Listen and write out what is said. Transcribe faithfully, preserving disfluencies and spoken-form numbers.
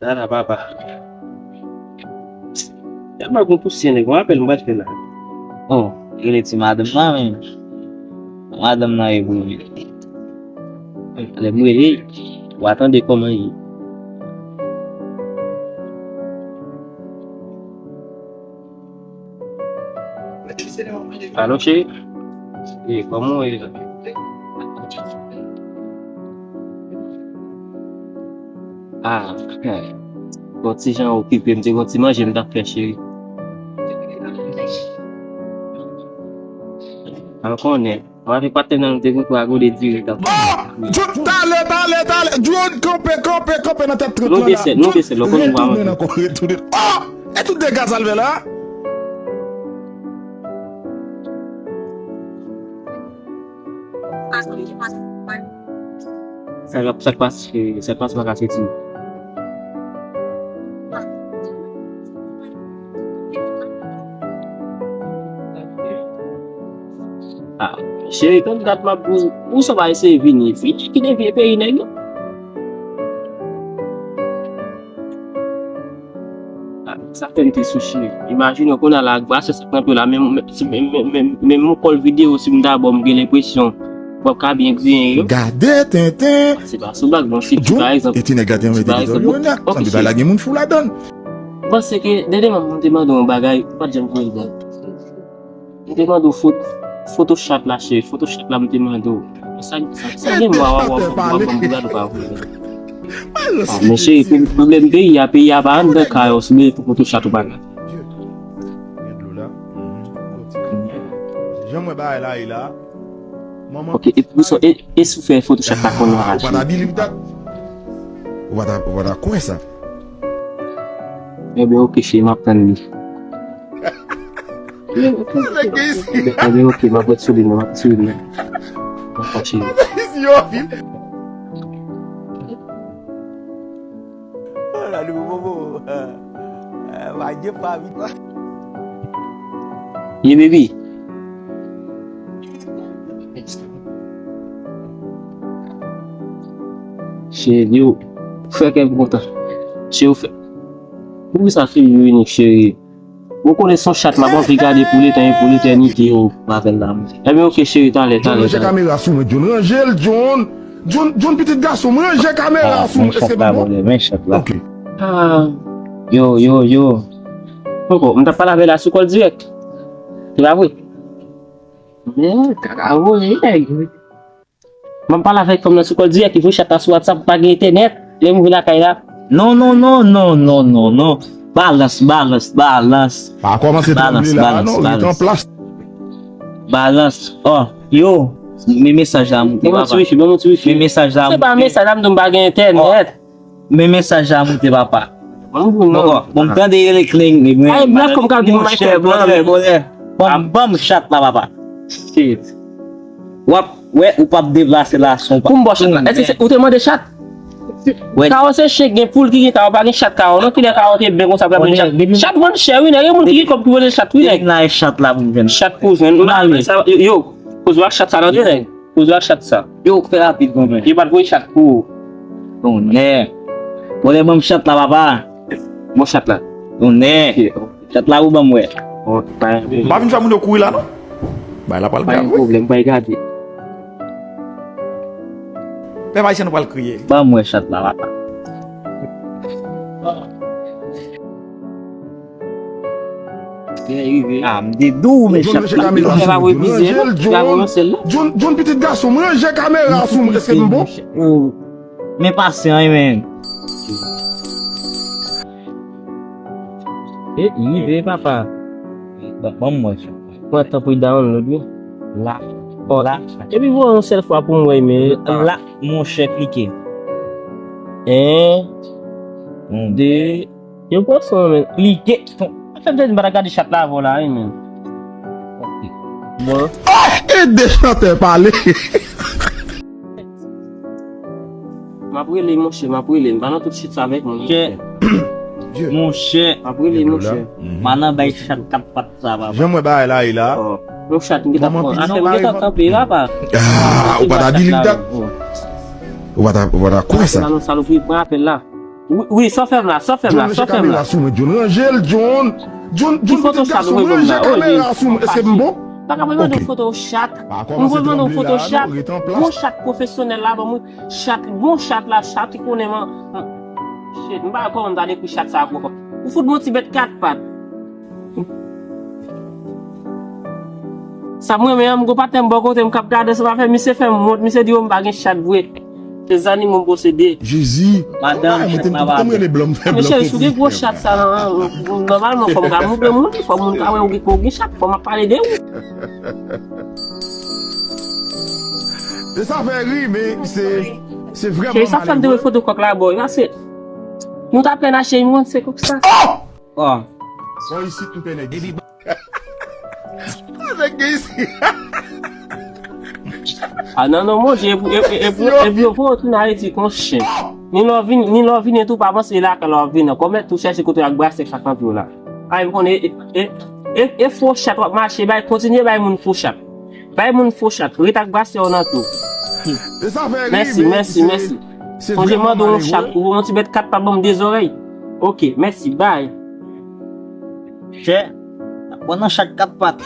Tata papa. Tèlman gon pousyè nèg, yon apèl m pral fè la. Oh, rele ti madanm nan menm. Madanm nan e pou li. Lè m rele, w a tande kòman li ye. Alo, cheri. E, kòman w ye? Ah, gon ti jan okipe, m te gon ti manje m t ap fè, cheri. An konnen, mwen avèk patnè nan nou te gon twa gode diri t ap. Oh! Talè, talè, talè! Drone, kanpe, kanpe, kanpe nan tèt trant lan la. Nou desèl, nou desèl, lò konn nou pa retounen ankò, retounen. Oh! E tout dega sa l fè la? Sa k ap, sa k pase, sa k pase pa ka soti. Ah, cheri, tann dat m ap di w, ou sa pa eseye vini. Vini kite vye peyi nèg yo. Ah, sa fè m te sou cheri. Imajine w kounye a la ak brasè sa k nan pye w la, menm, menm, menm, menm, menm yon kòl videyo si m ta ba w, m gen lenpresyon w ap ka byen griyen yo. Gade tenten. Se pa sou blag, bon, si pa egzanp. E ti nèg la te anmete di dòl yo nèt. Sanble bagay la gen moun fou ladan l. M panse ke dènyèman m te mande w yon bagay, ou pa t janm voye l ban m. M te mande w fot-, foto chat la, cheri. Foto chat la, m te mande w. Sa, sa, sa gen mwa w ap, w ap, w ap, w ap gade w pa vle. Ah, men cheri, pou pwoblèm peyi a, peyi a pa anndan kay ou, si w bezwen foto chat ou pa ka. Gen dlo la. Jan m wè bagay la ye la. Manman. Ok, e pou sa, e, e si w fè foto chat la konn raje? Ou pa ta believe that? Ou pa ta, ou pa ta kwè sa? Ebyen, ok, cheri, m ap tann li. Ebyen, ok, m ap ret sou li, m ap ret sou li. M ap fache. Ye, baby. Cheri, ou fè kè m kontan. Cheri, ou fè. Poukisa figi w inik, cheri? Ou konnen se yon chat m ap anvi gade pou letan e pou letènite yo avè l la. Ebyen, ok, cheri, talè, talè, talè. John, ranje kamera sou mwen, John. Ranje l, John. John, John, pitit gason m, ranje kamera sou mwen. Èske m bon? Men chat la. Ok. Ah. Yo, yo, yo. Poko, m t ap pale avè l la sou kòl dirèk. Se pa vre? Men, kaka voye, nèg. M ap pale avèk fanm nan sou kòl dirèk, li voye chat la sou WhatsApp, pa gen entènèt. Lè m rive lakay la. Non, non, non, non, non, non, non. Balans, balans, balans. Pa kòmanse tranble la, non, ret an plas. Balans. Oh, yo, men mesaj la moute, papa. Ban mwen ti wifi, ban mwen ti wifi. Men mesaj la moute. Se pa mesaj la, m di w m pa gen entènèt. Men mesaj la moute, papa. Bon, bon, bon, m tande rele kling li, mwen. Ay, black, m ka di mwen, monchè, bonè, bonè. Ban m, ban m chat la, papa. Shit. W ap wè, ou p ap deplase la, son pa. Pou m ba w chat la. Èske se, ou te mande chat? Wè. Kawo se chen gen poul ki gen kawo, pa gen chat kawo, non, kilè kawo te byen konsa, pa gen chat. Chat vann chè, wi, nèg, gen moun ki gen kòb ki vann chat, wi, nèg. Depi m la e chat la pou m jwenn. Chat pou jwenn. Yo, yo, koz w ak chat sa, non, nèg. Koz w ak chat sa. Yo, fè rapid, konpè. Yo pa t voye chat pou ou. Tonnè. Bon, lè ban m chat la, papa. Bon, chat la. Tonnè. Chat la, ou ban m wè. M pa vin fè moun yo kouri la, non. Bay la pral grav, wi. Pa gen pwoblèm, bay gade. Pèp ayisyen, nou pral kriye. Ban m wè chat la, papa. Ah, m te di w, men chat la. John, pitit gason m, ranje kamera sou mwen, èske m bon? Men pasyan, wi, men. E, rive, papa. Ban, ban m wè chat la. Pran tan pou l download, wi. La. Oh, la. Epi voye yon sèl fwa pou m wè, men. La, monchè, klike. En. De. Yo pran son, men. Klike. An fèt, m pa ta gade chat la avan la, wi, men. Bon. Ah, ede chantè pale. M ap rele, monchè, m ap rele. M pa nan tout shit sa avèk moun, monchè. Monchè. M ap rele, monchè. M a nan bay chat kat pat sa, papa. Jan m wè bagay la ye la. Oh. Yon chat, m gentan pran. Afè m gentan kanpe, papa. Ah, ou pa ta believe that. Ou pa ta, ou pa ta kwè sa. Apèl la, non, salopri, pran apèl la. Wi, wi, sa w fè m la, sa w fè m la, sa w fè m la. John, ranje kamera sou mwen, John, ranjel, John. John, John, pitit gason, ranje kamera sou mwen. Èske m bon? Pa ka mande w foto chat. M vle mande w foto chat. Bon chat pwofesyonèl la, ban mwen chat, bon chat la, chat ki konnen man. Shit, m pa wè kòman m ta dekri chat sa a pou ou. Ou fout bon ti bèt kat pat. Sa mwen menm, m gon patnè m bò kote m k ap gade sa m ap fè, misye fè m wont, misye di yo m pa gen chat vre. Se zanimo m posede. Jezi. Madanm, chat m ap achte. Mesye, si w gen gwo chat sa nan, nòmalman fò m ka montre moun, fò moun ka wè ou gen, ou gen chat, fò m ap pale de ou. Se sa fè ri, men se, se vrèman malere. Cheri, sa fè m te wè foto kòk la bò, pase nou ta pèn achte yon se kòk sa. Oh! Bò isit m pèn nèg. Nèg gen isi. Ah non, non, mon Dieu, epi, epi, epi, epi yo voye w tounen Ayiti kon chen. Ni lè w vini, ni lè w vini tou, pa panse lakay la w ap vini. Kòmèt tou chèche kote w ak brasè chat nan pye w la. Ay, m konnen, e, e, e, e fo chat w ap mache, bay, kontinye bay moun fo chat. Bay moun fo chat, ret ak brasè w nan pye w. Mèsi, mèsi, mèsi. Sonje mande w yon chat, ou yon ti bèt kat pat ban m de zòrèy. Ok, mèsi, bay. Chè, n ap pran nan chat kat pat.